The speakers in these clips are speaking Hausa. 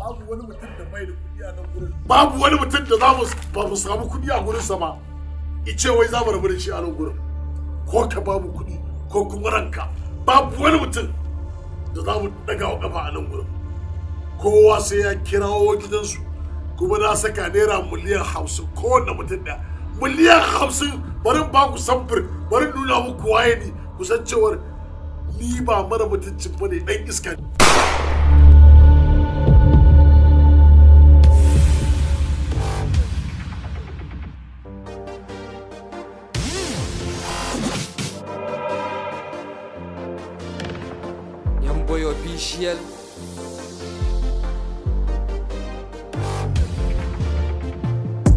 Babu wani mutum da bai da kuɗi a nan gurin. Babu wani mutum da za mu ba mu samu kuɗi a gurinsa ba. Ice wai za mu rabu da shi a nan gurin. Ko ka babu kuɗi ko kuma ranka. Babu wani mutum da za mu ɗaga wa ƙafa a nan gurin. Kowa sai ya kirawo gidansu, kuma na saka ₦50,000,000 kowanne mutum ɗaya. 50,000,000. Bari ba ku samfur, bari nuna muku waye ni, ku san cewar ni ba mara mutuncin bane, ɗan iska ne. Young official.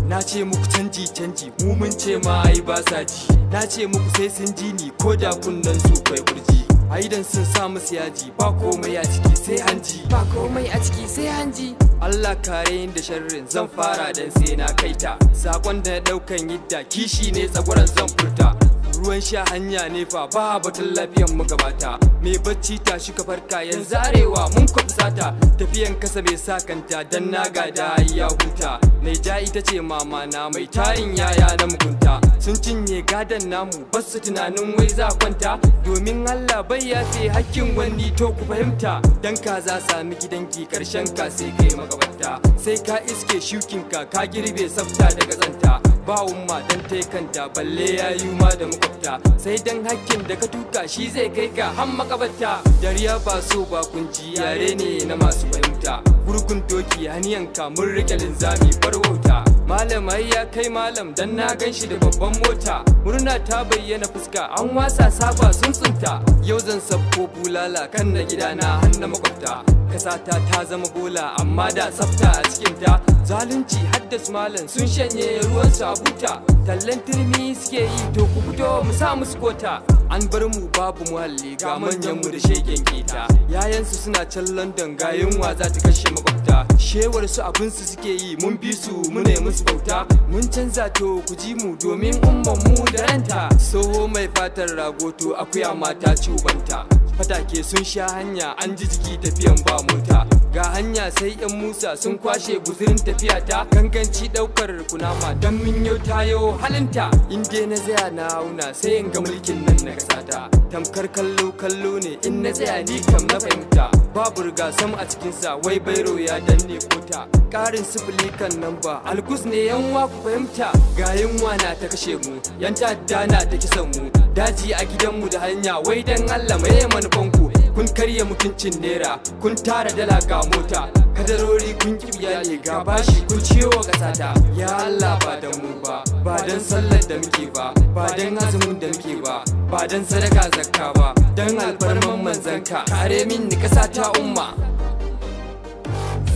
Na ce muku canji canji, mu mun ce ma ai ba sa ji. Na ce muku sai sun ji ni ko da kunnen su kai kurji. Aidan sun sa musu yaji, ba komai a ciki sai hanji. Ba komai a ciki sai hanji. Allah kare ni da sharrin, zan fara dan sai na kaita. Sakon da na daukan yidda kishi ne, tsagwaran zan furta. Ruwan sha hanya ne fa, ba batun lafiyan mu gabata. Mai bacci tashi ka farka, yanzu arewa mun kwafi sata. Tafiyan kasa mai sa kanta dan na gada ya huta. Naija ita ce mama na mai tarin yaya na mugunta. Sun cinye gadon namu, basu tunanin wai za kwanta. Domin Allah bai yafe hakkin wani, to ku fahimta. Dan ka za sami gidanki, karshen ka sai kai magabata. Sai ka iske shukinka ka girbe tsafta daga zanta. Ba umma dan kanta balle yayu ma da makwabta. Sai dan hakkin da ka tuka shi zai kai ka har makabarta. Dariya ba so ba kunci, yare ne na masu fahimta. Gurgun doki haniyanka, mun rike linzami bar wauta. Malam ai ya kai malam, dan na gan shi da babban mota. Murna ta bayyana fuska, an wasa saba sun tsunta. Yau zan sabko bulala kan na gidana har na makwabta. Kasata ta zama bola amma da tsafta a cikinta. Zalunci haddas malam, sun shanye ruwan sabuta. Tallan turmi suke yi, to ku fito mu sa musu kota. An bar mu babu muhalli, ga manyan mu da shegen keta. Yayansu suna can London, ga yunwa za ta kashe makwabta. Shewar su abin su suke yi, mun bi su mu ne musu bauta. Mun canza, to ku ji mu domin umman mu da ranta. Soho mai fatar rago, to akuya mata ci ubanta. Fatake sun sha hanya, an ji jiki tafiyan ba mota. Ga hanya sai yan musa sun kwashe guzurin tafiya ta. Ganganci daukar kunama dan min yau tayo halinta. In dai na tsaya na auna, sai in ga mulkin nan na kasata tamkar kallo kallo ne. In na tsaya ni kam na fahimta, babu riga sam a cikinsa, wai bairo ya danne kota. Karin sifili kan nan ba algus ne, yan ku fahimta. Ga yunwa na ta kashe mu, yan ta'adda na ta kisan mu, daji a gidanmu da hanya. Wai dan Allah maye manufanku? Kun karya mutuncin naira, kun tara dala ga mota, kadarori kun ki iyali, ga bashi kun ciwo kasata. Ya Allah, ba dan mu ba, ba dan sallar da muke ba, ba dan azumin da muke ba, ba dan sadaka zakka ba, dan alfarman manzanka kare min ni kasa ta umma.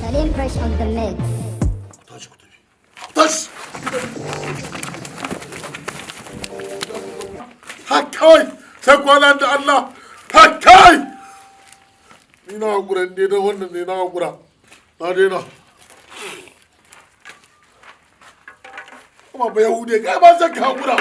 Salim Fresh on the mix. Tashi ku tafi, tashi ku tafi. Ha kawai sai kwana da Allah. Ha kai, ni na hakura ne don wannan ne, na hakura, na daina. Kuma ba Yahude kai ba, sai ka hakura.